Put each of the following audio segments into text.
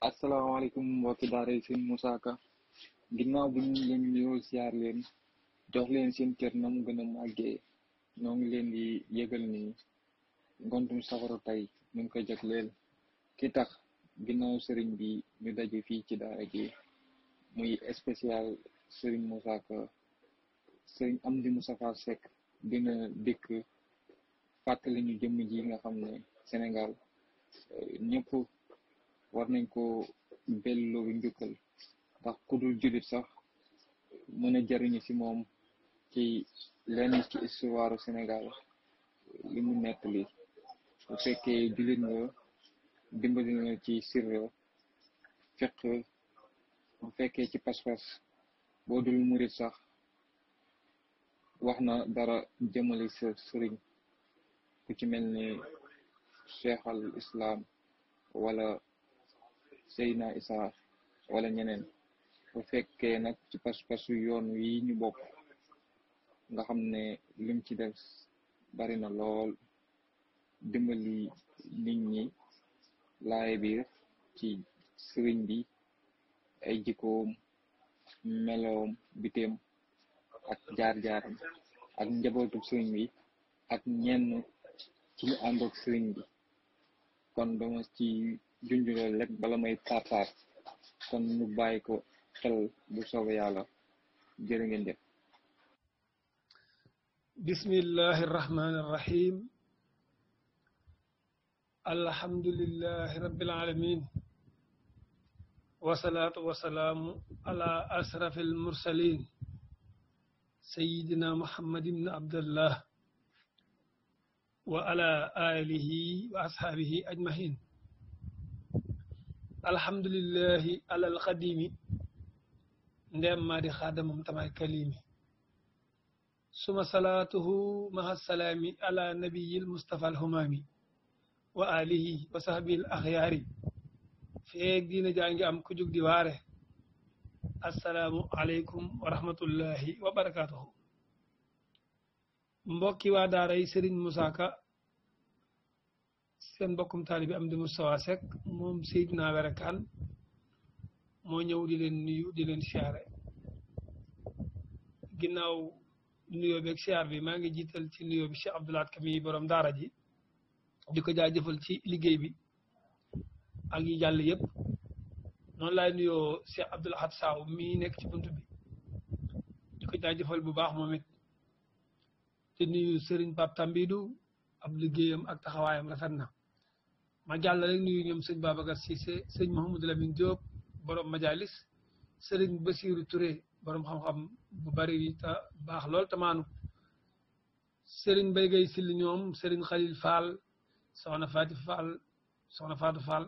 asalaamaaleykum mbokki daara yi seen Moussa Ka ginnaaw bi ñu leen nuyoo ziar leen jox leen seen cër na mu gën a màggee ñoo ngi leen di yëgal ni ngontum safaru tey ñu ngi koy jagleel ki tax ginnaaw sëriñ bi ñu daje fii ci daara ji muy spécial sëriñ Moussa Ka sëriñ Amdi Moustapha Seck dina dikk fàttali ñu jëmm ji nga xam ne Sénégal ñëpp war nañ ko belloo njukkal ndax ku dul jullit sax mën a jariñu ci moom ci lenn ci histoire Sénégal li mu nettali bu fekkee jullit nga dimbali na ci sirra fiq bu fekkee ci pas-pas boo dul murit sax wax na dara jëmale sa sëriñ ku ci mel ni cheikh al islam wala Seydina Isa wala ñeneen bu fekkee nag ci pas-pasu yoon wi ñu bokk nga xam ne lim ci def bari na lool dimbali nit ñi laaye biir ci sëriñ bi ay jikkoom meloom biteem ak jaar-jaaram ak njabootu sëriñ bi ak ñenn ci ñu ànd ak sëriñ bi kon dama ci junjuloo lekk bala may tartaar kon ñu bàyyi ko xel bu soobee yàlla jërë ngeen jëf. bismillahi irrahmani irrahim alhamdulillahi rabbil alamin wasalaatu wasalaamu ala asrafi almursalin sayidina muhammad ibn abdallah wa ala alihi wa ashaabihi ajmahin alhamdulillahi alal xadimi ndem maa di xaadamam tamay kalimi suma salaatuhu maha salaami ala nabiyil mustafa alhumaami wa alihi wa sahbil axyaari feeg diina jaa ngi am ku jug di waare assalaamu aleykum wa rahmatullahi wa barakatuhu mbokki waa daara yi Sëriñ Moussa Ka seen mbokkum taalibi Amdi Moustapha Seck moom Seydina Werakaan moo ñëw di leen nuyu di leen siyaare ginnaaw nuyoo beeg siyaar bi maa ngi jiital ci nuyoo bi Cheikh Abdoulaat Ka mi borom daara ji di ko jaajëfal ci liggéey bi ak yi jàll yëpp noonu laay nuyoo Cheikh Abdoul Ahad Saaw mi nekk ci bunt bi di ko jaajëfal bu baax moom it di nuyu Serigne Pape Tambidou ab liggéeyam ak taxawaayam rafet na ma jàll rek nuyu ñoom sëñ Babacar Cissé sëñ Mouhamadou Lamine Diop borom majalis Serigne Bassirou Touré borom xam-xam bu bari te baax lool te maanu Serigne Mbaye Guèye Sill ñoom Serigne Khalil Fall soxna Fatou Fall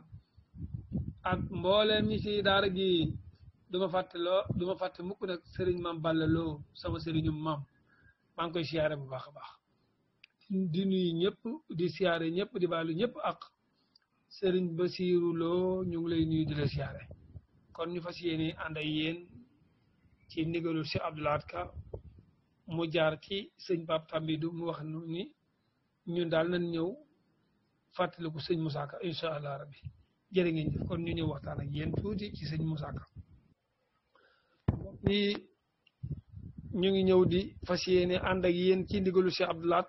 ak mbooleem ñi ci daara ji duma fàtte mukk nag Serigne Mame Balla Lo sama Serignum maam maa ngi koy siyaare bu baax a baax di nuyu ñëpp di siyaare ñëpp di baalu ñëpp ak Serigne Bassirou Lo ñu ngi lay nuyu di la siyaare kon ñu fas yéene ànd ak yéen ci ndigalul Cheikh Abdoulaat Ka mu jaar ci sëñ Pape Tambidou mu wax nu ni ñun daal nañ ñëw fàttaliku sëñ Moussa Ka incha allah rabbi jërë ngeen jëf kon ñu ñëw waxtaan ak yéen tuuti ci sëñ Moussa Ka ñu ngi ñëw di fas yéene ànd ak yéen ci ndigalul Cheikh Abdoulaat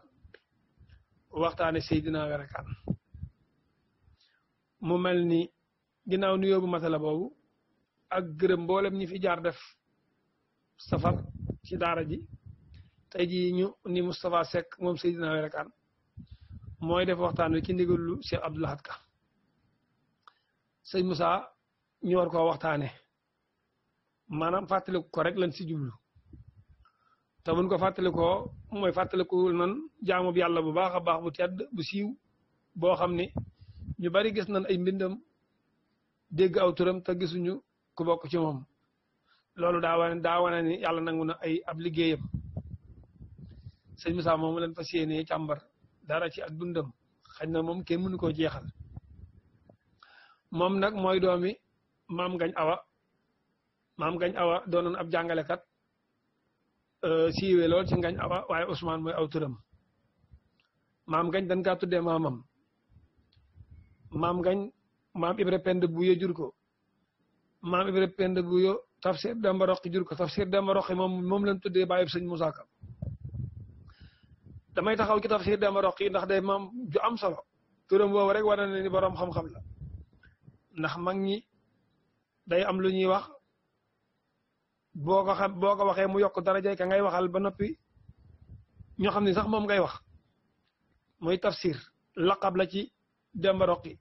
waxtaane Seydina Werakaan mu mel ni ginnaaw nuyoo bu matala boobu ak gërëm mboolem ñi fi jaar def safar ci daara ji tey ji ñu ni Moustapha Seck moom Seydina Werakaan mooy def waxtaan wi ci ndigalu Cheikh Abdoul Ahad Ka sëñ Moussa ñu war koo waxtaane maanaam fàttaliku ko rek lañ si jublu te buñ ko fàttalikoo mooy fàttaliku nan jaamu bi yàlla bu baax a baax bu tedd bu siiw boo xam ne ñu bari gis nañ ay mbindam dégg aw turam te gisuñu ku bokk ci moom loolu daa wane ni yàlla nangu na ay ab liggéeyam sëñ Moussa moom leen fas yéenee càmbar dara ci ak dundam xëy na moom kenn mënu koo jeexal moom nag mooy doomi maam gañ awa doonoon ab jàngalekat siiwee lool ci ngañ awa waaye Ousmane mooy aw turam maam gañ dañ kaa tuddee maamam maam gañ maam Ibra Pend bu ye jur ko maam Ibra Penda Buyo tafsir Demba Roqi jur ko tafsir Demba Roqi moom lañ tuddee bàyyi sëñ Moussa Ka damay taxaw ci tafsir Demba Roqi ndax day maam ju am solo turam boobu rek war na ni borom xam-xam la ndax mag ñi day am lu ñuy wax boo ko waxee mu yokk daraja ka ngay waxal ba noppi ñoo xam ne sax moom ngay wax mooy tafsir laqab la ci Demba Roqi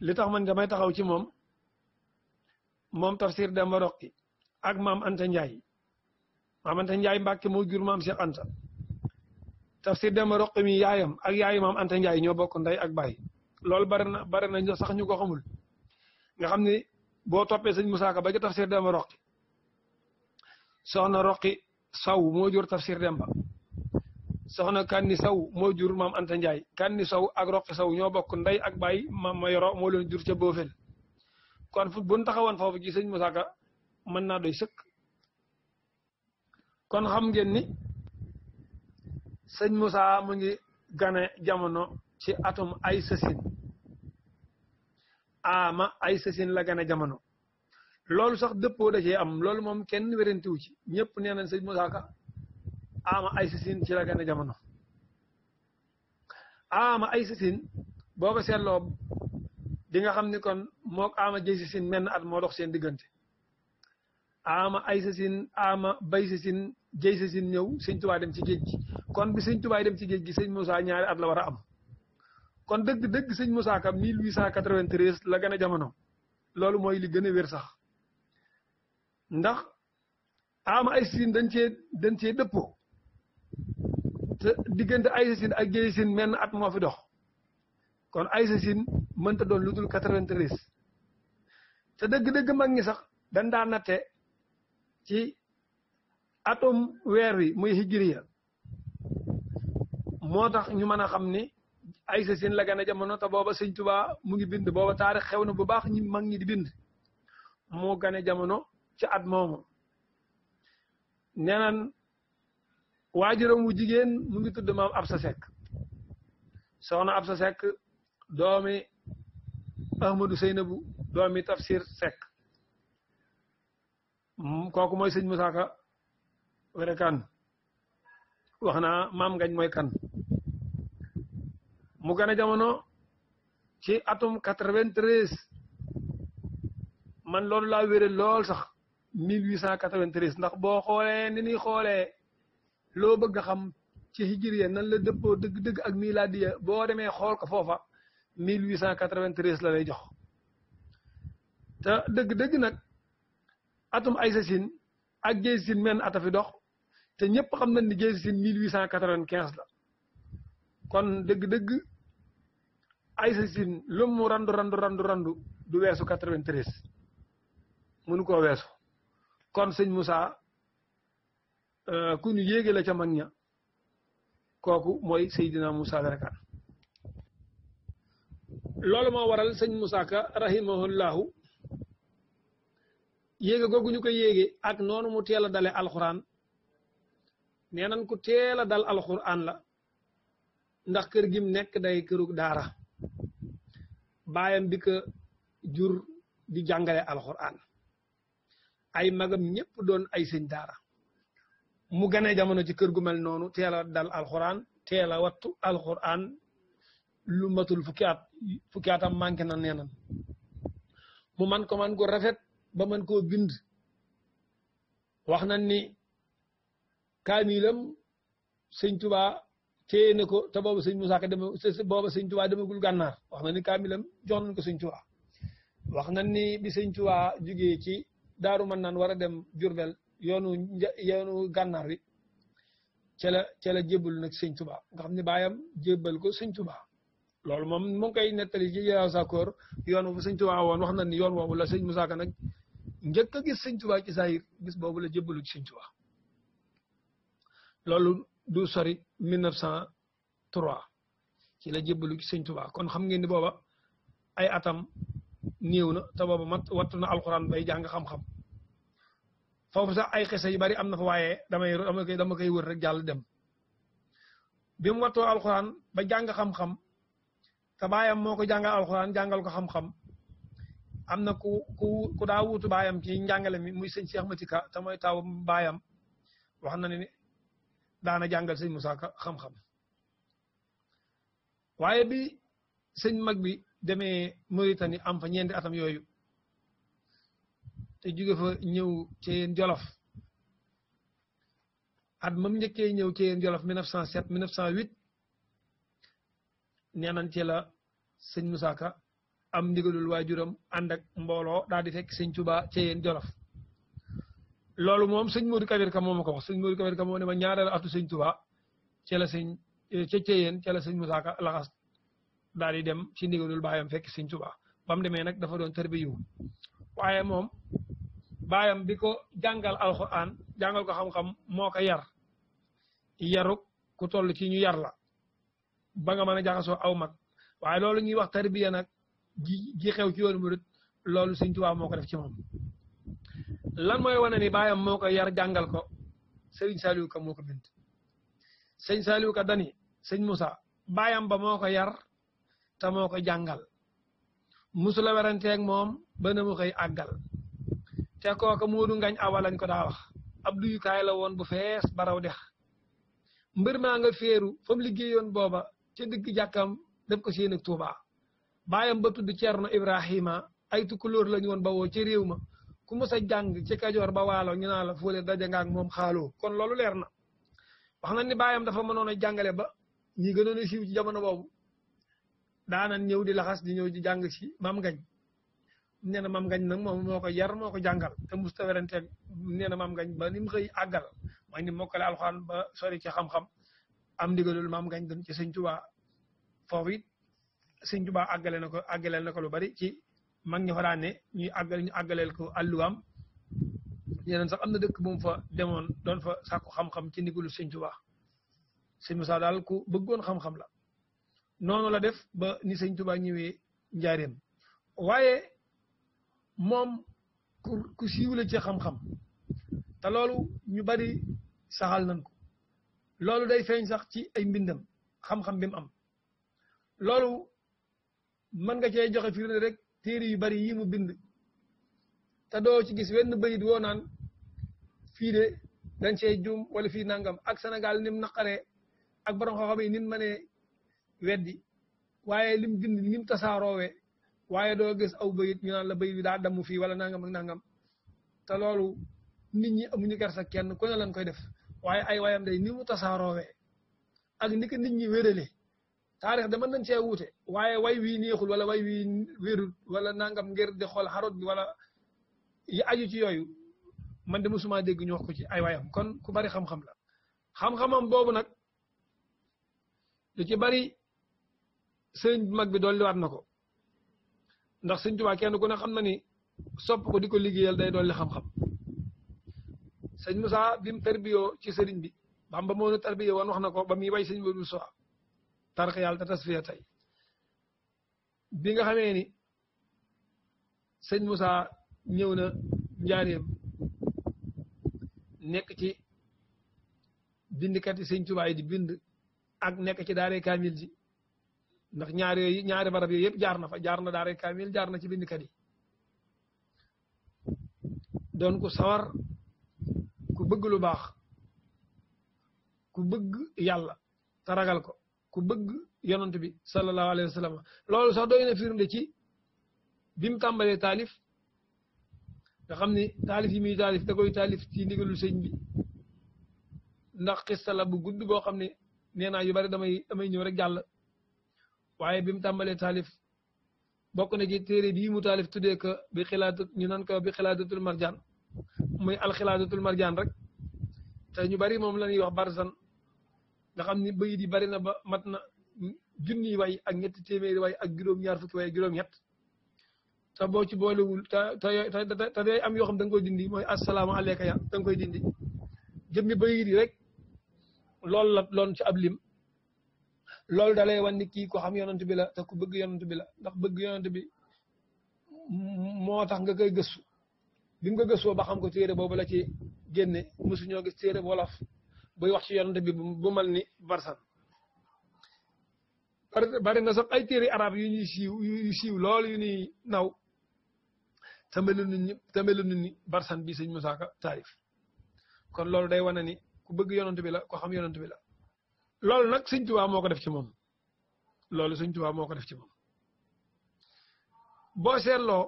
li tax man damay taxaw ci moom tafsir Demba Roqi ak maam Anta Ndiaye maam Anta Ndiaye Mbàkke moo jur maam Cheikh Anta tafsir Demba Roqi mi yaayam ak yaayu maam Anta Ndiaye ñoo bokk ndey ak baay loolu bari na sax ñu ko xamul nga xam ne boo toppee sëñ Moussa Ka ba ci tafsir Demba Roqi soxna Roqi Saw moo jur tafsir Demba soxna Kanni Saw moo jur maam Anta Ndiaye Kanni Saw ak Roqi Saw ñoo bokk ndey ak baay maam ma yoro moo leen jur ca Boofel kon fu buñ taxawoon foofu ci sëñ Moussa Ka mën naa doy sëkk kon xam ngeen ni sëñ Moussa mu ngi gane jamono ci atum ay sësin ama ay sësin la gane jamono loolu sax dëppoo da cee am loolu moom kenn wérantiwu ci ñëpp nee nañ sëñ Moussa Ka ama ay sësin ci la gane jamono ama ay sësin boo ko seetloo di nga xam ni kon mook ama jëy sësin menn at moo dox seen diggante ama ay sësin ama bay sësin jëy sësin ñëw sëñ Tuubaa dem ci géej gi kon bi sëñ Tuubaa dem ci géej gi sëñ Moussa ñaari at la war a am kon dëgg sëñ Moussa Ka 1893 la gën a jamono loolu mooy li gën a wér sax ndax ama ay sësin dañ cee dëppoo te diggante ay sësin ak jëy sësin menn at moo fi dox kon ay sësin mënta doon lu dul 93 te dëgg mag ñi sax dañ daan natte ci atom weer wi muy hijriya moo tax ñu mën a xam ni ay sësin la gën a jamono te booba sëñ Tuubaa mu ngi bind booba taarix xew na bu baax ñi mag ñi di bind moo gën a jamono ci at moomu nee naan waajuram wu jigéen mu ngi tudd maam Absa Seck soxna Absa Seck doomi Ahmadou Seynabu doomi Tafsir Seck kooku mooy sëñ Moussa Ka wala kan wax naa maam ngañ mooy kan mu gën a jamono ci atum 93 man loolu laa wéré lool sax 1893 ndax boo xoolee ni ñuy xoolee loo bëgg a xam ci hijriya nan la dëppoo dëgg ak miladiya boo demee xool ko foofa 1893 la lay jox te dëgg nag atum ay sësin ak jëy sësin menn ata fi dox te ñëpp xam nañ ni jëy sësin 1895 la kon dëgg ay sësin lu mu randu du weesu 93 mënu koo weesu kon sëñ Moussa ku ñu yéege la ca mag ña kooku mooy Seydina Moussa Darakan loolu moo waral sëñ Moussa Ka rahimahullahu yéege googu ñu ko yéege ak noonu mu teel a dale alxuraan nee nañ ku teel a dal alxuraan la ndax kër gim nekk day këru daara baayam bi ko jur di jàngale alxuraan ay magam ñëpp doon ay sëñ daara mu gane jamono ci kër gu mel noonu teel a dal alxuraan teel a wattu alxuraan lu matul fukki atam manqué na nee nañ mu man ko rafet ba man koo bind wax nañ ni kaamilam sëñ Tuubaa téye na ko te booba sëñ Moussa Ka booba sëñ Tuubaa demagul gànnaar wax na ni kaamilam jox nañ ko sëñ Tuubaa wax nañ ni bi sëñ Tuubaa jógee ci Daaru Mannaan war a dem Jurbel yoonu gànnaar wi ca la jébbal nag sëñ Tuubaa nga xam ne baayam jébbal ko sëñ Tuubaa loolu moom mu ngi koy nettali ci Yaaw Sakoor yoon wu sëñ Tuubaa woon wax nañ ni yoon woowu la sëñ Moussa Ka nag njëkk a gis sëñ Tuubaa ci saahir bis boobu la jébbalu ci sëñ Tuubaa loolu du sori 1903 ci la jébbalu ci sëñ Tuubaa kon xam ngeen ni booba ay atam néew na te booba wattu na alxuraan bay jàng xam-xam foofu sax ay xisa yu bari am na fa waaye dama koy wër rek jàll dem bi mu wattoo alxuraan ba jàng xam-xam te baayam moo ko jàngal alxuraan jàngal ko xam-xam am na ku daa wuutu baayam ci njàngale mi muy sëñ Cheikh Matika te mooy taw baayam wax na ne daana jàngal sëñ Moussa Ka xam-xam waaye bi sëñ mag bi demee Mauritanie am fa ñeenti atam yooyu te jóge fa ñëw ci Jolof at mam njëkkee ñëw ci Jolof 1907 1908 nee nañ ci la sëñ Moussa Ka am ndigalul waajuram ànd ak mbooloo daal di fekk sëñ Touba ci Jolof loolu moom sëñ Modou Kabir Ka moom ko wax sëñ Modou Kabir Ka moo ne ma ñaareelu atu sëñ Touba ci la sëñ ca Ceyeen ci la sëñ Moussa Ka laxas daal di dem ci ndigalul baayam fekk sëñ Touba ba mu demee nag dafa doon tarbiyu waaye moom baayam bi ko jàngal alxuraan jàngal ko xam-xam moo ko yar yaruk ku toll ci ñu yar la ba nga mën a jaxasoo aw mag waaye loolu ñuy wax tarbiya nag ji xew ci yoonu murit loolu sëñ Touba moo ko def ci moom lan mooy wane ni baayam moo ko yar jàngal ko sëriñ Saliou Ka moo ko bind sëñ Saliou Ka dani sëñ Moussa baayam ba moo ko yar te moo ko jàngal musula weranteeg moom ba na mu koy àggal te kooka Moodu Ngañ Awa lañ ko daa wax ab duyukaay la woon bu fees baraw dex mbër maa nga féeru fa mu liggéeyoon booba ca digg jàkkam def ko seen ak Tuuba baayam ba tudd Ceerno Ibrahima ay tukkulóor lañu woon ba woo ci réew ma ku mës a jàng ci Kajoor ba Waalo ñu naa la fóole daje nga ak moom xaaloo kon loolu leer na wax na ni baayam dafa mënoon a jàngale ba ñi gënoon a siiw ci jamono boobu daanan ñëw di laxas di ñëw di jàng ci Mam Ngañ nee na Mam Ngañ nag moom moo ko yar moo ko jàngal te musta weranteeg nee na Mam Ngañ ba ni mu xëy àggal mooy ni mokkale alxuraan ba sori ci xam-xam am ndigalul Mam Ngañ doon ci sëñ Tuubaa foofu it sëñ Tuubaa àggaleel na ko lu bari ci mag ñi fa daan ne ñu àggaleel ko àlluwaam yeneen sax am na dëkk bu mu fa demoon doon fa sàkku xam-xam ci ndigalul sëñ Tuubaa sëñ Musaa daal ku bëggoon xam-xam la noonu la def ba ni sëñ Tuubaa ñëwee njaareem waaye moom ku siiw la ci xam-xam te loolu ñu bari saxal nañ ko loolu day feeñ sax ci ay mbindam xam-xam bi mu am loolu mën nga cee joxe firnde rek téere yu bari yi mu bind te doo ci gis wenn bayit woo naan fii de dañ cee juum wala fii nangam ak Sénégal ni mu naqaree ak borom xam-xam yi ni mu mënee weddi waaye lim bind ni mu tasaaroowee waaye doo gis aw bayit ñu naan la bayit bi daa damm fii wala nangam ak nangam te loolu nit ñi amuñu kersa kenn ku ne lañ koy def waaye ay wayam day ni mu tasaaroowee ak ni ko nit ñi wérale taarix da mën nañ cee wuute waaye way wii neexul wala way wii wérul wala nangam ngir di xool xarut bi wala yi aju ci yooyu man de musuma dégg ñu wax ko ci ay wayam kon ku bari xam-xam la xam-xamam boobu nag lu ci bari sëñ mag bi dolliwaat na ko ndax sëñ Tuubaa kenn ku ne xam na ni sopp ko di ko liggéeyal day dolli xam-xam sëñ Moussa bi mu tarbiyoo ci sëriñ bi Bamba moo na tarbiyoo woon wax na ko ba muy way sëñ Modou Sow tarix yàlla te tasfiya tey bi nga xamee ni sëñ Moussa ñëw na njaareem nekk ci bindkat yi sëñ Tuubaa yi di bind ak nekk ci daare kaamil ji ndax ñaari barab yooyu yëpp jaar na fa jaar na daare kaamil jaar na ci bindkat yi doon ku sawar ku bëgg lu baax ku bëgg yàlla te ragal ko ku bëgg yonent bi sallallahu alayhi wa sallam loolu sax doy na firnde ci bi mu tàmbalee taalif nga xam ni taalif yi muy taalif da koy taalif ci ndigalul sëñ bi ndax xista la bu gudd boo xam ne nee naa yu bari damay ñëw rek jàll waaye bi mu tàmbalee taalif bokk na ci téere bii mu taalif tuddee ko bi xilaadatu ñu nan ko bi xilaadatul marjaan muy alxilaadatul marjaan rek te ñu bari moom la ñuy wax barsan nga xam ni bayit yi bari na ba mat na junniy way ak ñetti téeméeri way ak juróom-ñaar fukki way ak juróom-ñett te boo ci boolewul te day am yoo xam da nga koy dindi mooy assalaamu aleyka ya da nga koy dindi jëmmi bayit yi rek loolu la loon ci ab lim loolu da lay wan ni kii ko xam yonent bi la te ku bëgg yonent bi la ndax bëgg yonent bi moo tax nga koy gëstu bi mu ko gëstoo ba xam ko téere boobu la ci génne mosuñoo gis téere wolof buy wax ci yonent bi bu mal ni barsan bari na sax ay téere arab yu ñuy siiw loolu yu ñuy naw tamelu nit ñi barsan bi sëñ Moussa Ka taarif kon loolu day wane ni ku bëgg yonent bi la ko xam yonent bi la loolu nag sëñ Tuubaa moo ko def ci moom loolu sëñ Tuubaa moo ko def ci moom boo seetloo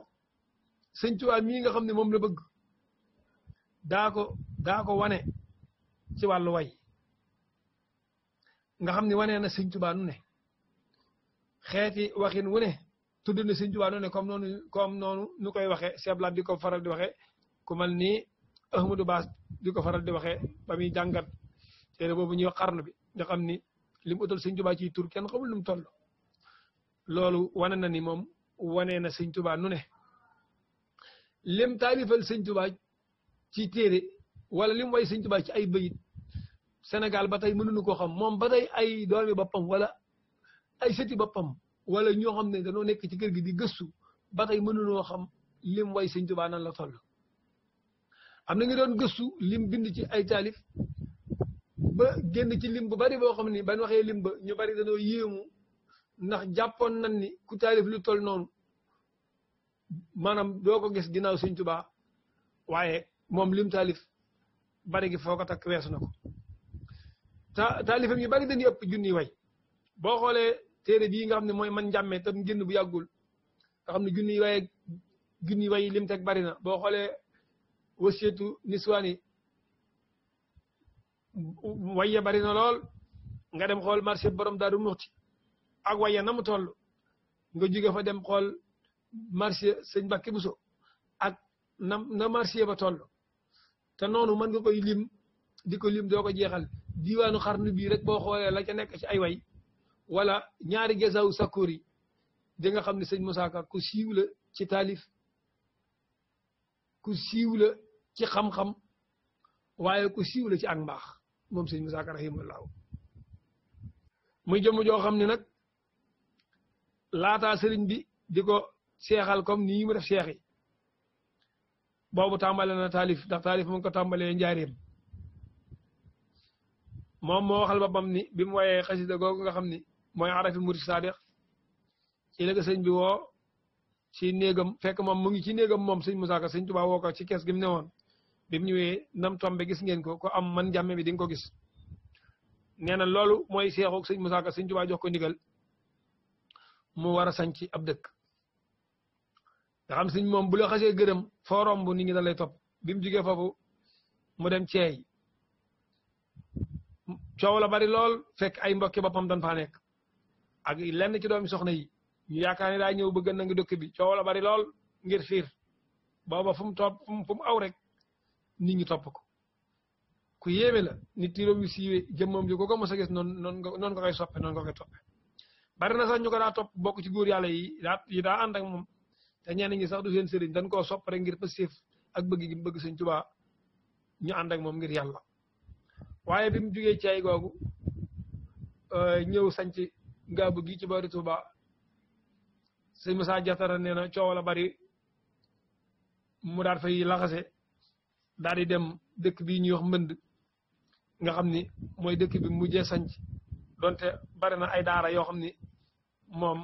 sëñ Tuubaa mii nga xam ne moom la bëgg daa ko wane ci wàllu way nga xam ne wane na sëñ Tuubaa nu ne xeeti waxin wu ne tudd na sëñ Tuubaa nu ne comme noonu nu koy waxee seblaat di ko faral di waxee ku mel ni Ahmadou Bass di ko faral di waxee ba muy jàngat téere boobu ñuy wax xarnu bi nga xam ni li mu utal sëñ Tuubaa ci tur kenn xamul nu mu toll loolu wane na ni moom wane na sëñ Tuubaa nu ne lim taalifal sëñ Tuubaa ci téere wala lim way sëñ Tuubaa ci ay bayit Sénégal ba tey mënuñu koo xam moom ba tey ay doomi boppam wala ay sëti boppam wala ñoo xam ne dañoo nekk ci kër gi di gëstu ba tey mënuñoo xam lim way sëñ Tuubaa nan la toll am na ñu doon gëstu lim bind ci ay taalif ba génn ci lim bu bari boo xam ni ban waxee lim ba ñu bari dañoo yéemu ndax jàppoon nañ ni ku taalif lu toll noonu maanaam doo ko gis ginnaaw sëñ Tuubaa waaye moom lim taalif bari gi foo ko takk weesu na ko taalifam yu bari dañuy ëpp junniy way boo xoolee téere bii nga xam ne mooy man njàmmee tam génn bu yàggul nga xam ne junniy way lim teg bari na boo xoolee wasiyatu niswaani waye bari na lool nga dem xool marché borom Daaru Muxti ak waye na mu toll nga jóge fa dem xool marché sëñ Mbàkke Buso ak na marché ba toll te noonu mën nga koy lim di ko lim doo ko jeexal diwaanu xarnu bii rek boo xoolee la ca nekk ci ay way wala ñaari gesaw sakkoor yi di nga xam ne sëñ Moussa Ka ku siiw la ci taalif ku siiw la ci xam-xam waaye ku siiw la ci ak mbaax moom sëñ Moussa Ka rahimahullahu muy jëmm joo xam ne nag laataa sëriñ bi di ko seexal comme nii mu def seex yi boobu tàmbale na taalif ndax taalif mu ngi ko tàmbalee njaareem moom moo waxal boppam ni bi mu wayee xasida googu nga xam ni mooy arafi murid sadiq ci la ko sëñ bi woo ci néegam fekk moom mu ngi ci néegam moom sëñ Moussa Ka sëñ Tuubaa woo ko ci kees gi mu ne woon bi mu ñëwee nam tombe gis ngeen ko am man jàmme bi di nga ko gis nee na loolu mooy seexu sëñ Moussa Ka sëñ Tuubaa jox ko ndigal mu war a sañc ab dëkk nga xam sëñ moom bu la xasee gërëm foo romb nit ñi da lay topp bi mu jugee foofu mu dem ceey coow la bari lool fekk ay mbokki boppam dañ faa nekk ak lenn ci doomi soxna yi ñu yaakaar ne daa ñëw bëgg na ngi dëkk bi coow la bari lool ngir fiir booba fu mu topp fu mu aw rek nit ñi topp ko ku yéeme la nit tiiróom yu siiwee jëmmam ji ko ko mos a gis noonu ko koy soppe noonu ko koy toppe bari na sax ñu ko daa topp bokk ci góor yàlla yi daa ànd ak moom te ñenn ñi sax du seen sëriñ dañ koo sopp rek ngir pëstéef ak bëgg gi bëgg sëñ Tuubaa ñu ànd ak moom ngir yàlla waaye bi mu jugee caay googu ñëw sanc ngaabu gi ci boori Tuuba sëñ Moussa Jatara nee na coow la bari mu daal fay laxase daal di dem dëkk bii ñuy wax Mbënd nga xam ni mooy dëkk bi mujjee sanc donte bari na ay daara yoo xam ni moom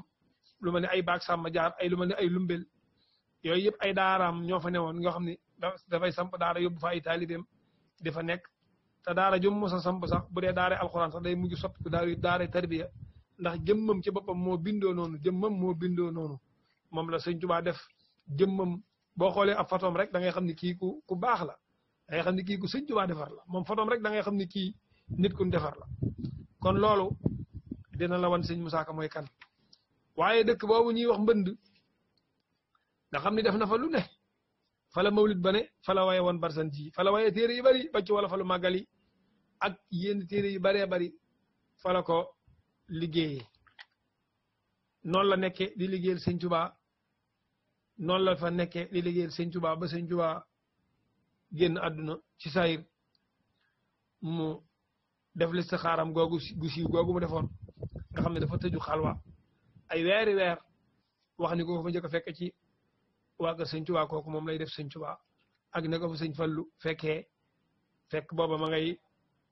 lu ma ne ay baag sàmm jaar ay lu ma ne ay lumbel yooyu yëpp ay daaraam ñoo fa newoon nga xam ni dafay samp daara yóbbu fa ay taalibeem di fa nekk te daara jum mos a samp sax bu dee daara alxuraan sax day mujj soppi ko daara tarbiya ndax jëmmam ci boppam moo bindoo noonu moom la sëñ Tuubaa def jëmmam boo xoolee ab photom rek da ngay xam ni kii ku baax la da ngay xam ni kii ku sëñ Tuubaa defar la moom photom rek da ngay xam ni kii nit ku defar la kon loolu dina la wan sëñ Moussa Ka mooy kan waaye dëkk boobu ñuy wax Mbënd nga xam ni def na fa lu ne fa la mawlid ba ne fa la waye woon barsan ji fa la waye téere yu bari ba ci wala fa lu màggal yi ak yenn téere yu baree bari fa la ko liggéeyee noonu la nekkee di liggéeyal sëñ Tuubaa noonu la fa nekkee di liggéeyal sëñ Tuubaa ba sëñ Tuubaa génn àdduna ci sayir mu def listixaaram googu gu siiw googu mu defoon nga xam ne dafa tëju xalwa ay weeri weer wax ni ko fa njëkk a fekk ci waa kër sëñ Tuubaa kooku moom lay def sëñ Tuubaa ak ne ko fa sëñ Fallu fekk booba ma ngay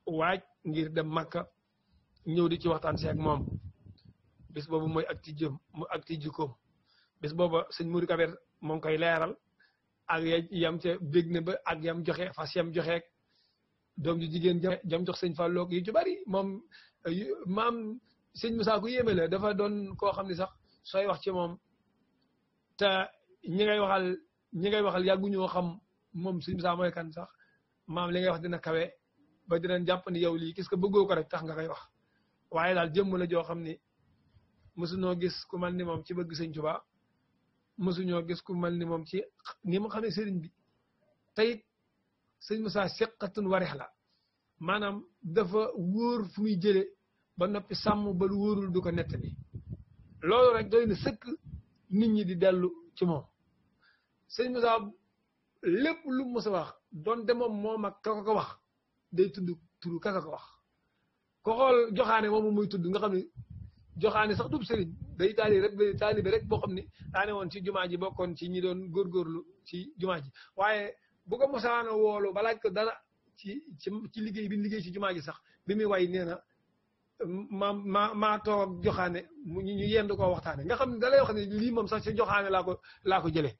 waaj ngir dem Makka ñëw di ci waxtaan si ak moom bis boobu mooy ak ci jikkoom bis booba sëñ Mourou Kaber moo ngi koy leeral ak yam ca bég na ba ak yam joxe fas yam joxe doom ju jigéen jam jox sëñ Fallou yu ci bari moom maam sëñ Moussa ku yéeme la dafa doon koo xam ne sax sooy wax ci moom te ñi ngay waxal yàgguñoo xam moom sëñ Moussa mooy kan sax maam li ngay wax dina kawe ba dinañ jàpp ni yow lii qu'est-ce que bëggoo ko rek tax nga koy wax waaye daal jëmm la joo xam ni mësuñoo gis ku mel ni moom ci bëgg sëñ Tuubaa mësuñoo gis ku mel ni moom ci ni mu xamee sëriñ bi tey sëñ Moussa seqatun warix la maanaam dafa wóor fu muy jële ba noppi sàmm ba lu wóorul du ko nettali loolu rek doy na sëkk nit ñi di dellu ci moom sëñ Moussa lépp lu mos a wax doon de moom ak ka ko wax day tudd turu ka ko wax ko xool joxaane moom muy tudd nga xam ne joxaane sax dub sëriñ day taalibe rek boo xam ne daane woon ci jumaa ji bokkoon ci ñi doon góorgóorlu ci jumaa ji waaye bu ko mosaana woolu ba laaj ko dara ci liggéey bi liggéey ci jumaa ji sax bi muy way nee na maa toog ak joxaane ñu yendu koo waxtaane nga xam ne da lay wax ne lii moom sax ci joxaane laa ko jëlee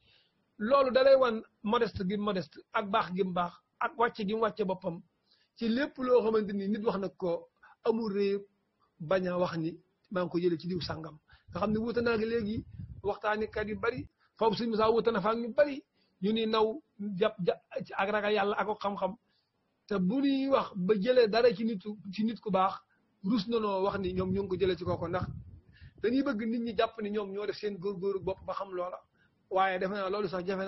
loolu da lay wan modeste gi modeste ak baax gi mu baax ak wàcce gi mu wàcce boppam ci lépp loo xamante ni nit wax na ko amul réew bañ a wax ni maa ngi ko jëlee ci diw sàngam nga xam ne wuute naa gi léegi waxtaanikat yu bari foofu sëñ Moussa wuute na fa ak ñu bari ñu ni naw jàpp ak ragal yàlla ak xam-xam te bu ñuy wax ba jëlee dara ci nit ku baax rus na noo wax ni ñoom ñu ngi ko jëlee ci kooku ndax dañuy bëgg nit ñi jàpp ni ñoom ñoo def seen góorgóorlu bopp ba xam loola waaye defe naa loolu sax jafe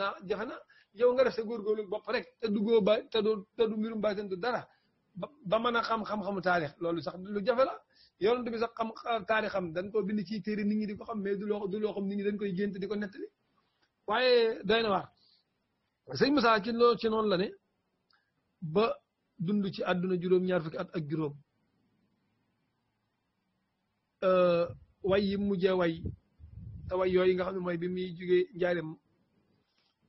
na yow nga def sa góorgóorlu bopp rek te duggoo ba te du mbirum baatin du dara ba mën a xam-xamu taarix loolu sax lu jafe la yonent bi sax xam taarixam dañ koo bind ci téere nit ñi di ko xam mais du loo xam nit ñi dañ koy gént di ko nettali waaye doy na waar sëñ Moussa ci noonu la ne ba dund ci àdduna juróom-ñaar fukki at ak juróom way yi mujjee way te way yooyu nga xam ne mooy bi muy jugee njaareem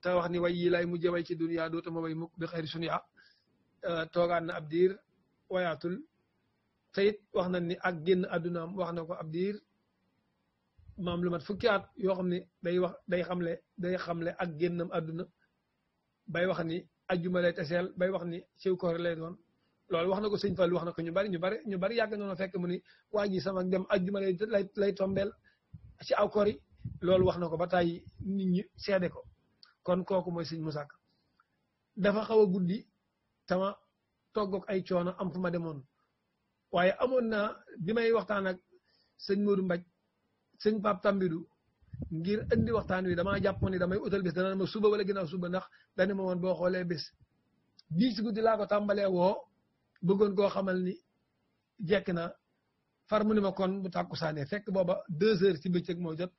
te wax ni way yi lay mujjee way ci duniya dootuma way mukk bi xëyri sunya toogaan na ab diir wayaatul te it wax nañ ni ak génn àddunaam wax na ko ab diir maam lu mat fukki at yoo xam ne day xamle ak génnam àdduna bay wax ni ajjuma lay teseel bay wax ni siw koor lay doon loolu wax na ko sëñ Fall wax na ko ñu bari yàgg noonu fekk mu ni waa ji sama dem ajjuma lay tombeel ci aw koor yi loolu wax na ko ba tàyyi nit ñi seede ko kon kooku mooy sëñ Moussa Ka dafa xaw a guddi tama toggoog ay coono am fu ma demoon waaye amoon naa bi may waxtaan ak sëñ Modou Mbaj sëñ Pape Tambidou ngir indi waxtaan wi damaa jàppoon ni damay utal bés dana ma suba wala ginnaaw suba ndax dana ma woon boo xoolee bés bii si guddi laa ko tàmbalee woo bëggoon koo xamal ni jekk na far mu ni ma kon bu tàkkusaanee fekk booba 2 heures ci bëccëg moo jot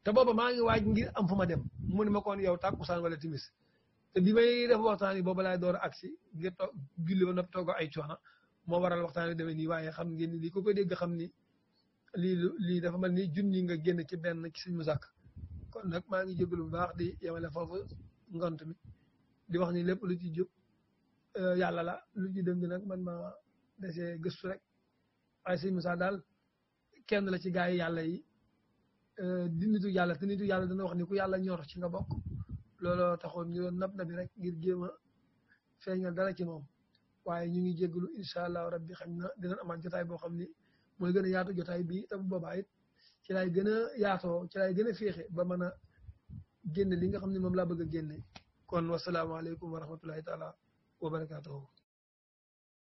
te booba maa ngi waaj ngir am fu ma dem mu ni ma kon yow tàkkusaan wala timis te bi may def waxtaan yi booba laay door a agsi ngir toog julli ba noppi togg ay coono moo waral waxtaan wi demee nii waaye xam ngeen ni lii ku ko dégg xam ni lii dafa mel ni junni nga génn ci benn ci sëñ Moussa Ka kon nag maa ngi jégalu bu baax di yemale foofu ngont mi di wax ni lépp lu ci jub yàlla la lu ci dëng nag man ma desee gëstu rek waaye sëñ Moussa daal kenn la ci gaa yi yàlla yi di nitu yàlla te nitu yàlla dana wax ni ku yàlla ñor ci nga bokk looloo taxoon ñu doon nabi rek ngir jéem a feeñal dara ci moom waaye ñu ngi jégalu incha allah rabbi xam na dinañ amaat jotaay boo xam ni mooy gën a yaatu jotaay bi te bu boobaa it ci lay gën a yaatoo ci lay gën a féexe ba mën a génne li nga xam ne moom laa bëgg a génne kon wasalaamaaleykum wa rahmatullahi taala wa barakaatuhu